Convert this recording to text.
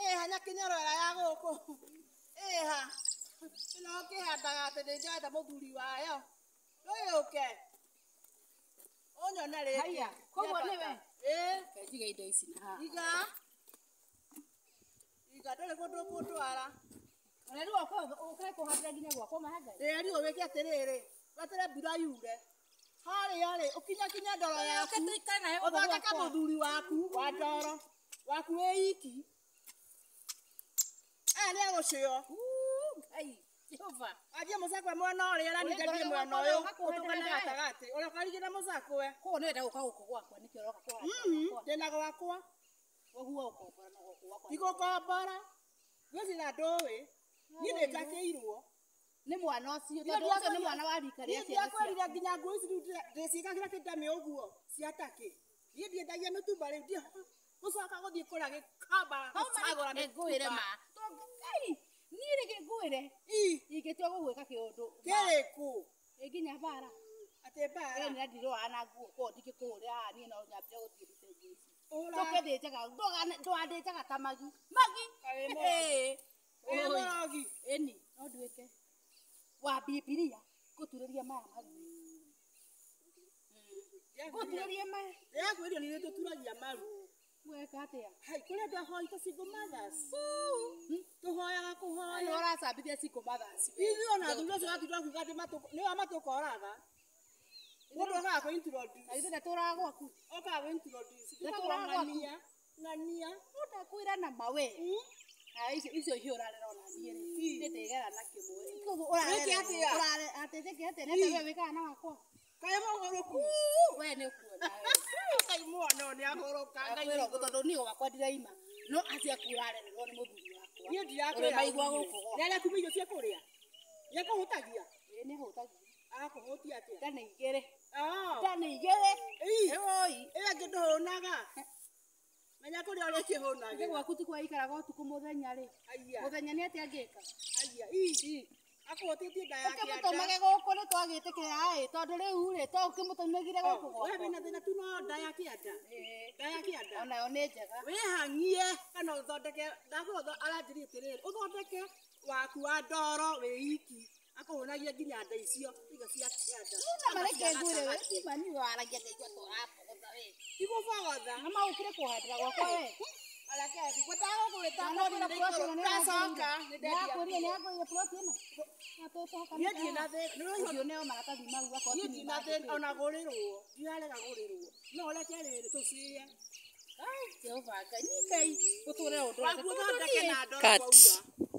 Ĩha nyakinyoro ĩrĩa ya gũkũ. Ĩha. Ĩno ũkĩhandaga atĩ nĩ njoete mũthuri wayo. Ndũgĩũke. Ũnyone rĩngĩ. Haiya, koguo nĩwe? Ĩĩ. Njige indo ici na haha. Iga. Iga ndũrĩ kũndũ ũkũndwara. Ũreri ũke ũke kũhandĩra nginya gwakwa mahangai. Rĩeri ũwĩke atĩrĩrĩ, weterere mbura yure. Harĩa rĩ, ũkinyakinye ndoro yaku. Ũke tũikare nawe gũkũ Ũthondeke gwakwa. mũthuri waku wa ndoro. Waku wĩ iki. Aya nĩ agũcĩo. Ngai, Jehova. Anjie mũcakwe mwena ũrĩa na niĩ njanjie mwena ũyũ. Ũtũkane gatagatĩ. Ũrĩa ũkarigie na mũcakwe. Koguo nĩwenda gũka gũkũ gwakwa nĩkĩo ũroka kũhanda gwakwa. Ndĩna gwakwa. Koguo ũkombora na gũkũ gwakwa. Ndigũkombora. Ngwĩciria ndũĩ. Niĩ nĩ njakĩirwo. Nĩ mwana ũcio Niĩ tondũ ũcio nĩ ndiakwĩrire- mwana wa rika Niĩ rĩa ciana ndiakwĩrire nginya nguo ici rĩu ndĩciĩkagĩra kĩndamĩ ũguo cia takĩ. Niĩ ndiendagia mĩtumba rĩu gũcoka gũthiĩ kũrĩa gĩkamba gũcagũra Ngwĩre mĩtumba. ma. Tondũ Ngai, niĩ rĩngĩ ngwĩre Ii, ingĩtua gũgwĩka kĩũndũ. kĩrĩkũ? Ĩ nginya bara. Atĩ mbara. Ĩ nĩ ndirũaga na nguo koguo ndingĩkũhũrĩra haha niĩ no nyambire gũthiĩ ndute nguo ici. Ũra. Tũke ndĩnjaga ndwandĩnjaga ta magi. Magi. Kaĩ mũrogi. Ĩ. Kaĩ mũrogi. Ĩni no nduĩke wa Bibilia ngũturĩrie maya maru. Ngũturĩrie maya. Ndĩrakwĩrire nĩ ithuĩ tũturagia maru. Mweka atĩa? Hai, kũrĩ andũ ahoi ta single mothers. Tũhoyaga kũhoya. Nĩ ũracambithia single mothers. Ithuĩ ona athuri acio watinda ũkiuga atĩ nĩo matũkoraga. Mũndũ okaga kwĩ introduce. Na ithuĩ ndatũraga gwaku. Okaga kwĩ introduce. Ndatũraga Twĩtagwo gwaku. ng'ania. Ng'ania. No ndakwĩra na ma we. Aya icio icio ihiũ ũrarera ona niĩ rĩ. Niĩ ndĩgera na kĩmwe. Koguo ũrarera. Wĩke atĩa? Ũrare atĩ njĩke atĩa? Nĩ atĩa we wĩkaga na wakwa? Kaĩ mũgũrũku. We nĩ ũkuona. Ngai mwana ũyũ nĩagũrũka. Ngai Ndakwĩra ũguo tondũ niĩ gwakwa ndiraima. No acio aku ũrarererwo nĩ mũthuri wakwa. Niĩ ndirakwĩra. Ũrĩmaigua gũkũ gwakwa. Nĩ arĩa kumia irio cia kũrĩa. Nĩakũhũtagia. Ĩĩ nĩahũtagia. Agakũhũtia atĩa? Nda nĩ igĩrĩ. Oh. Nda nĩ igĩrĩ. Ii. Ĩĩ. Ĩyo ĩngĩ ndũhũnaga. Menya kũrĩa ũrĩkĩhũnagĩra. Githĩ gwaku ti kwaikaraga ũtukũ mũthenya rĩ. Aya. Mũthenya nĩ atĩa angĩka? Aya. Ii. Akũhũtĩtie nda ya kĩanda. Ũkĩmũtũmage gũkũ nĩ twagĩtĩkĩra ĩ tondũ rĩu rĩ to ũkĩmũtũmagire gũkũ We gwakwa. wĩna thĩna tu no nda ya kĩanda. Ĩĩ. Nda ya kĩanda. Onayo nĩ njega. Wĩhang'ie kana ũthondeke ndakwĩra aranjĩrire atĩrĩrĩ ũthondeke waku wa ndoro wĩ iki akũhũnagia nginya nda icio iga cia kĩanda. Na mareke ngwĩre we ma niĩ waragia ngaigua ta ũrabogotha we. Ti gũbogotha. Na maũkire kũhandĩra gwakwa we. Areke ngwendaga gũgwĩta ndacoka nĩ ndendia. Nĩakwĩrire nĩangũrire plot ĩno. Na tũcoka Niĩ ndirĩ na thĩna. Nĩ ũraigua Ũcio neo maratathi mau akorwo niĩ ti ndirĩ na thĩna ona gũrĩrwo ndirarega gũrĩrwo no ũreke rĩrĩ tũciye. Ai Jehova Ngai, niĩ Ngai gũtũre ũndũ Waku ũthondeke na ndoro Cut. kwaura.